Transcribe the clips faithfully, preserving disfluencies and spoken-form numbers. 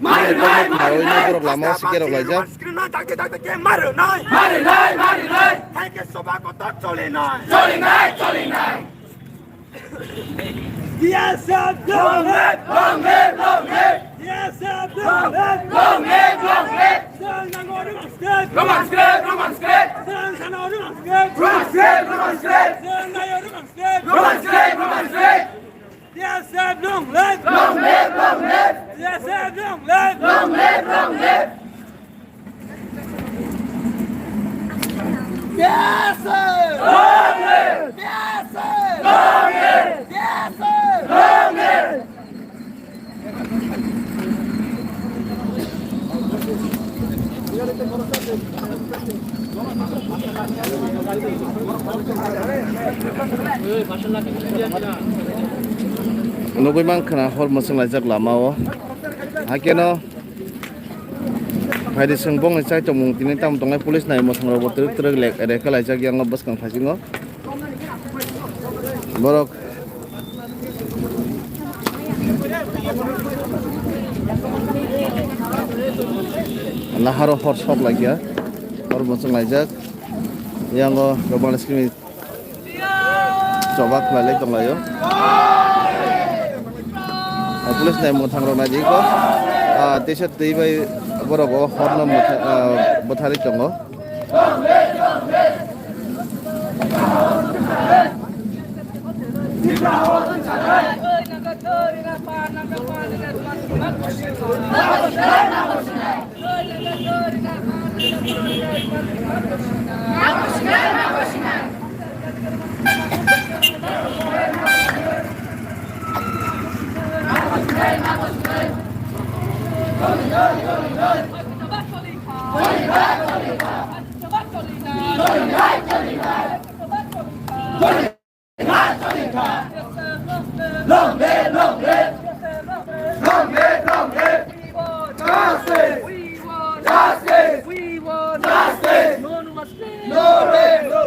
Mari nai, mari nai. Borok lama o sikhe rok laijak. Mari nai, mari nai. Mari nai, mari nai. Hai khe soba kotor choli nai. Choli nai, choli nai. B S F long live, long live, long live. B S F long live, long live, long live. Roman script, Roman script. Roman script, Roman script. Roman script, Roman script. B S F long live! Long live, long live! B S F long live! Long live, long live! B S F! Long live! B S F! Long live! B S F! Long live! Nugui mankha na hor mwchwng laijak lama o. Hakeno phaidi chwng bongni chaitomung tini tamo tongnai police nai mwthang rok bo twrwk twrwk lek-, reka laijak yang o bwskang thaisingo. Borok laharo hor sok laikya, hor mwchwng laijak. Yango Roman script ni choba khwlailai tonglaio. Police nai mwthang rok naidi ko. Ah, teisa twi bai borok o horno mwtha-, ah, bwtharwi tongo. Long live, long live! Long live, long live! Justice! Justice! Justice! No Roman script! No rest! No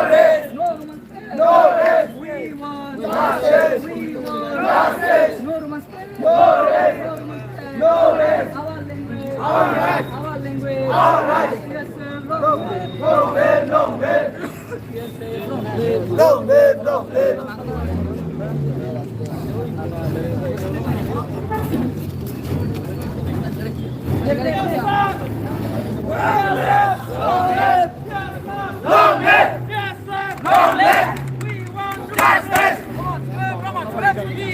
rest! No rest! No rest! We want justice! We want justice! No Roman script! No rest! No rest! Our language! Our rights! Our language! Our rights! Long live, long live! Long live, long live! Long live! Long live! We want justice! We want justice!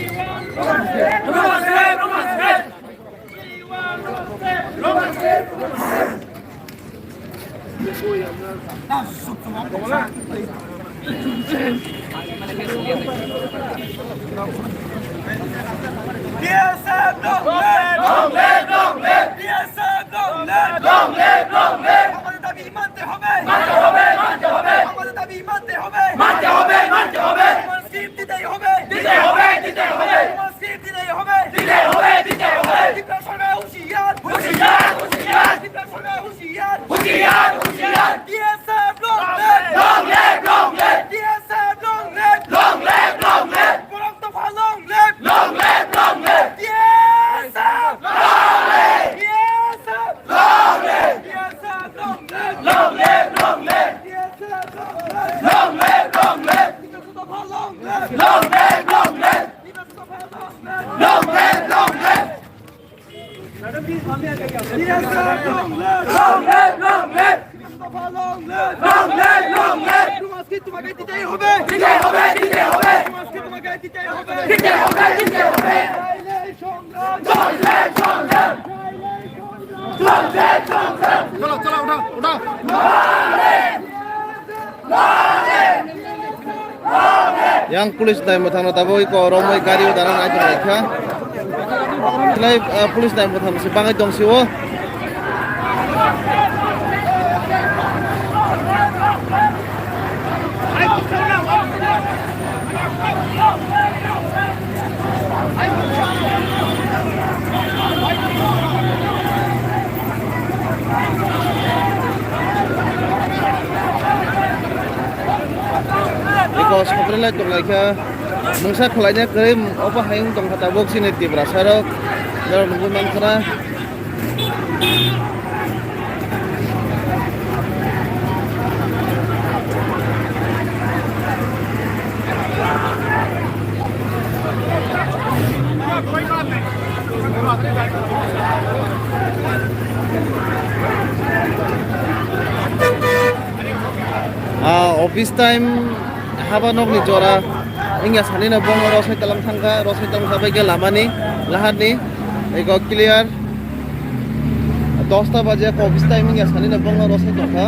BSF long live! Long live, long live! BSF long live! Long live, long live! আমাদের দাবি মানতে হবে! মানতে হবে, মানতে হবে! আমাদের দাবি মানতে হবে! মানতে হবে, মানতে হবে! বিমান স্ক্রিপ্ট দিতেই হবে! দিতে হবে, দিতে হবে! বিমান স্ক্রিপ্ট দিতেই হবে! দিতে হবে, দিতে হবে! ত্রিপুরা সরকার হুঁশিয়ার! হুঁশিয়ার, হুঁশিয়ার! ত্রিপুরা সরকার হুঁশিয়ার! হুঁশিয়ার, হুঁশিয়ার! BSF long live! Long live, long live! BSF long live! Long live, long live! বরং তোফা long live! Long live, long live! BSF long live! BSF long live! BSF long live! Long live, long live! BSF long live! Long live, long live! বিকাশ তোফা long live! Long live, long live! বিকাশ তোফা long live! Long live, long live! BSF long live! Long live, long live! বিকাশ তোফা long live! Long live, long live! তোমাকে তোমাকে দিতেই হবে! দিতে হবে, দিতে হবে! তোমাকে তোমাকে দিতেই হবে! দিতে হবে, দিতে হবে! নাইলে সংগ্রাম! চলবে সংগ্রাম! নাইলে সংগ্রাম! চলবে সংগ্রাম! চলো, চলো, উঠাও, উঠাও। Yang police nai mwthangno tabuk iko romwi gari o dana nai tonglaikha. Tei, ah, police nai mwthang se bangwi tong sio. Eko sokre lai tong lai kha. Mungsa khwlaina kwrwi obo hai wng tong kha tabuk chini Tiprasa rok. Norok nugwi man khna. Ah, office time haba nokni jora wngya sanino bongo rosai talang thangkha, rosai talang kha bai khe lamani laharni ego clear. Dosta baje office time wngya sanino bongo rosai tongkha.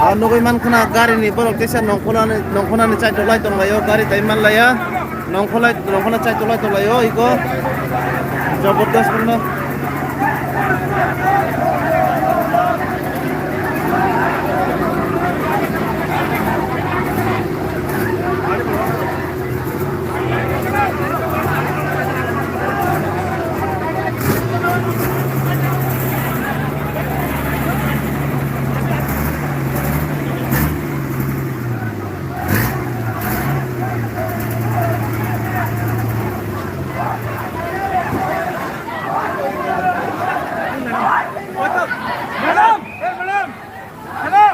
Ah, nugwi mankha na gari ni borok teisa nongkhornani, nongkhornani chaitok lai tonglaio, gari tai manlaiya, nongkhorlai, nongkhorna chaitok lai tonglaio, iko jabardast wngno. Madam! Hey, madam! Hello!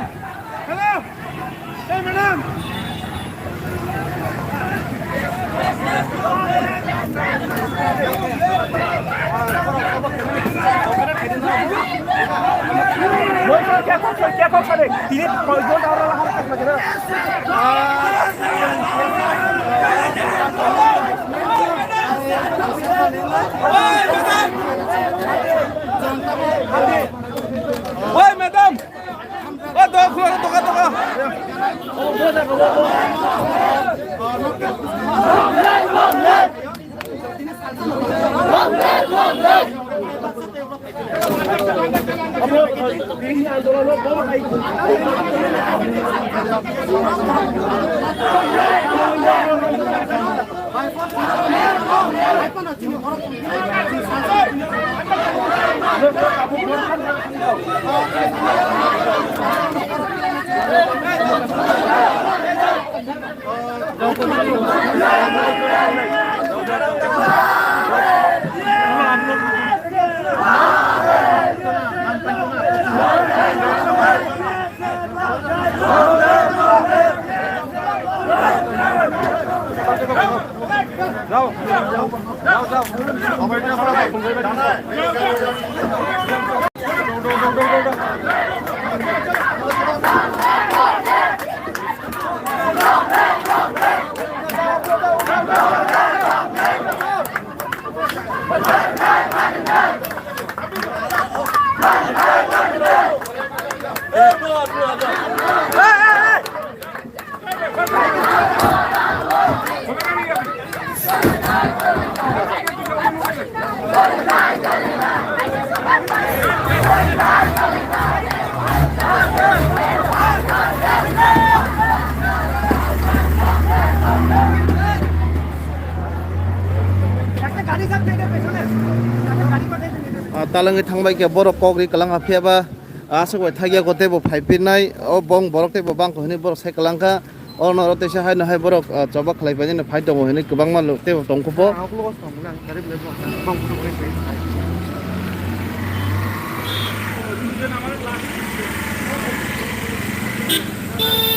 Hello! Hey, madam! Oi, madam! O, doga khulok, doga, doga. Ah, talangwi thangbai khe borok kok ri kwlangkha, phiya ba aswk bai thakya ko teibo phai pirnai, o bong borok teibo bangkha hwnwi borok sai kwlangkha. Ono oro teisa haino hai borok, ah, choba khlai painani phai tongo hwnwi kwbangma lok teibo tongkhupo.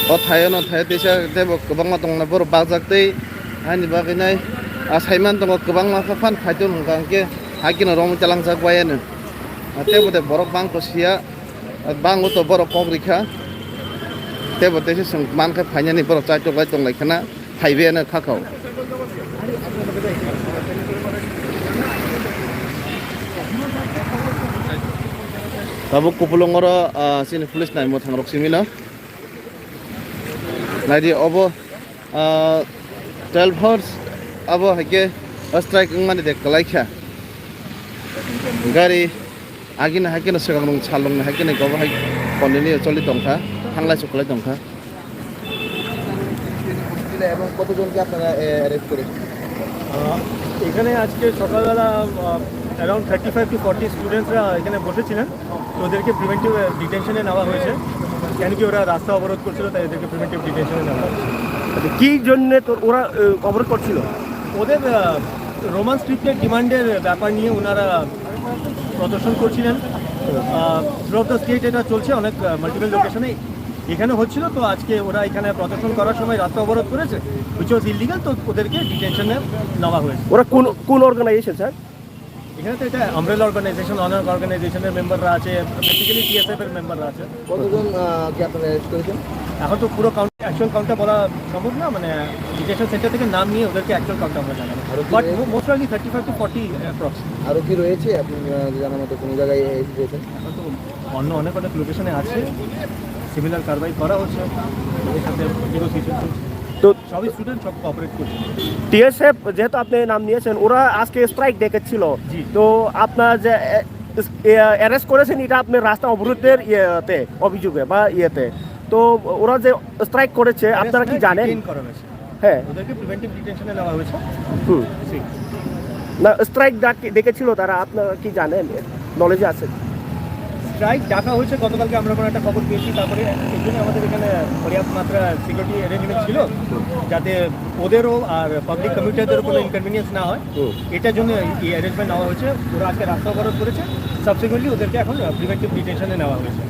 O thaio no thaio teisa teibo kwbangma tongna borok bakjak tei haini bagwi nai, ah, saiman tongo kwbangma khe phan phai tongo hwnkha hwnkhe hai kheno romwi talangjak bai ano. Ah, teibo de borok bangkha siya. Bango to borok kok rikha. Teibo teisa chwng mankhe phainani borok chaitok lai tong lai khana phaibai ano kha kho. Tabuk kupulung oro, ah, chini police nai mwthang rok simi no. Naidi obo. Ah, twelve hours abo hai khe strike wngmani de kwlai kha. Gari agini hai kheno swkang rung sal rungni hai kheno gobo hai continue choli tongkha, thanglai suklai tongkha. এবং কতজনকে আপনারা, এ, অ্যারেস্ট করেছেন? আহ, এখানে আজকে সকালবেলা, আহ, around thirty five to forty স্টুডেন্টসরা এখানে বসেছিলেন। তো ওদেরকে প্রিভেন্টিভ, আহ, ডিটেনশনে নেওয়া হয়েছে, কেন কি ওরা রাস্তা অবরোধ করছিল, তাই ওদেরকে প্রিভেন্টিভ ডিটেনশনে নেওয়া হয়েছে। আচ্ছা, কি জন্য তোর ওরা, আহ, অবরোধ করছিল? ওদের, আহ, রোমান স্ক্রিপ্টের ডিমান্ডের ব্যাপার নিয়ে ওনারা প্রদর্শন করছিলেন। থ্রু আউট দ্য স্টেট এটা চলছে, অনেক, আহ, মাল্টিপল লোকেশনে এখানে হচ্ছিল। তো আজকে ওরা এখানে প্রদর্শন করার সময় রাস্তা অবরোধ করেছে, হুইচ ওয়াজ ইলিগাল। তো ওদেরকে ডিটেনশনে নেওয়া হয়েছে। ওরা কোন, কোন অর্গানাইজেশন, স্যার? এখানে তো এটা আমব্রেলা অর্গানাইজেশন, অনেক অর্গানাইজেশনের মেম্বাররা আছে, বেসিক্যালি টিএসএফ এর মেম্বাররা আছে। কতজন, আহ, কে আপনারা অ্যারেস্ট করেছেন? এখন তো পুরো কাউন্ট, অ্যাকচুয়াল কাউন্টটা বলা সম্ভব না, মানে ডিটেনশন সেন্টার থেকে নাম নিয়ে ওদেরকে অ্যাকচুয়াল কাউন্টটা আমরা জানাবো। আরো কি বাট রয়েছে? Most probably thirty five to forty approx. আরো কি রয়েছে আপনি, আহ, জানার মতো কোনো জায়গায় অ্যারেস্ট হয়েছেন? এখন তো অন্য অনেক অনেক লোকেশনে আছে, সিমিলার কারবাই করা হচ্ছে, ওদের সাথে নেগোসিয়েশন চলছে। তো সবই স্টুডেন্ট, সব কোঅপারেট করছে। টিএসএফ, যেহেতু আপনি নাম নিয়েছেন, ওরা আজকে স্ট্রাইক ডেকেছিল। জি। তো আপনারা যে, এ, এ, অ্যারেস্ট করেছেন, এটা আপনার রাস্তা অবরোধের ইয়েতে, অভিযোগে বা ইয়েতে। তো ওরা যে স্ট্রাইক করেছে, আপনারা কি জানেন? ডিটেইন করা হয়েছে। হ্যাঁ। ওদেরকে প্রিভেন্টিভ ডিটেনশনে নেওয়া হয়েছে। হুম। জি। না, স্ট্রাইক ডাকে-, ডেকেছিল তারা, আপনারা কি জানেন? নলেজে আছে? স্ট্রাইক ডাকা হয়েছে গতকালকে, আমরা কোনো একটা খবর পেয়েছি, তারপরে এই জন্য আমাদের এখানে পর্যাপ্ত মাত্রা সিকিউরিটি অ্যারেঞ্জমেন্ট ছিল, যাতে ওদেরও আর পাবলিক কমিউনিটিদেরও কোনো ইনকনভিনিয়েন্স না হয়, হুম। এটার জন্য এই অ্যারেঞ্জমেন্ট নেওয়া হয়েছে। ওরা আজকে রাস্তা অবরোধ করেছে, সাবসিকুয়েন্টলি ওদেরকে এখন প্রিভেন্টিভ ডিটেনশনে নেওয়া হয়েছে।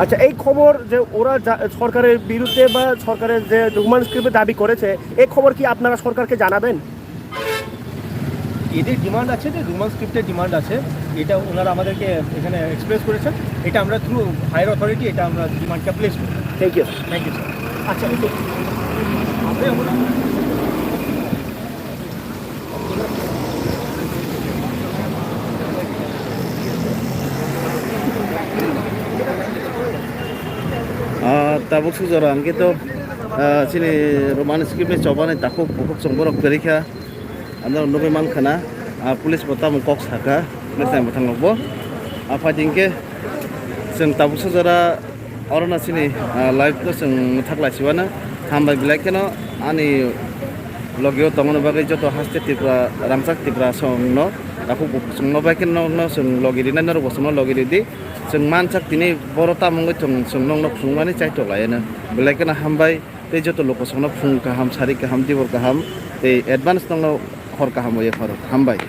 আচ্ছা, এই খবর যে ওরা যা-, সরকারের বিরুদ্ধে বা সরকারের যে হিউম্যান স্ক্রিপ্টে দাবি করেছে, এই খবর কি আপনারা সরকারকে জানাবেন? এদের ডিমান্ড আছে, যে রোমান স্ক্রিপ্টের ডিমান্ড আছে, এটা ওনারা আমাদেরকে এখানে এক্সপ্রেস করেছেন। এটা আমরা থ্রু হায়ার অথরিটি, এটা আমরা ডিমান্ডটা প্লেস করব। Thank you. Thank you, sir. আচ্ছা, okay. Ah, tabuk sujaro ang kito, ah, chini Roman script ni chobani takhuk bukhuk chwng borok kwrwi kha. Ano nugwi mankha na, ah, police bo tamo kok sakha, police nai mwthang rokbo. Ah, phaidi hinkhe Chwng tabuksa jora oro no chini, ah, live no chwng mwthak lai siwano. Hambai belai kheno ani logio tongmani bagwi joto haste Tripura, rangchak Tripura songno, takhuk bo chwngno bai kheno nokno chwng logi rinai, norok bo chwngno logi ridi. Chwng manchak tini boro tamo wngwi thung, chwng nokno phunukmani chaitok laiano. Belai kheno hambai tei joto luku chwngno phung kaham, sari kaham, dibor kaham tei advance nokno hor kaham bai yapharo. Hambai.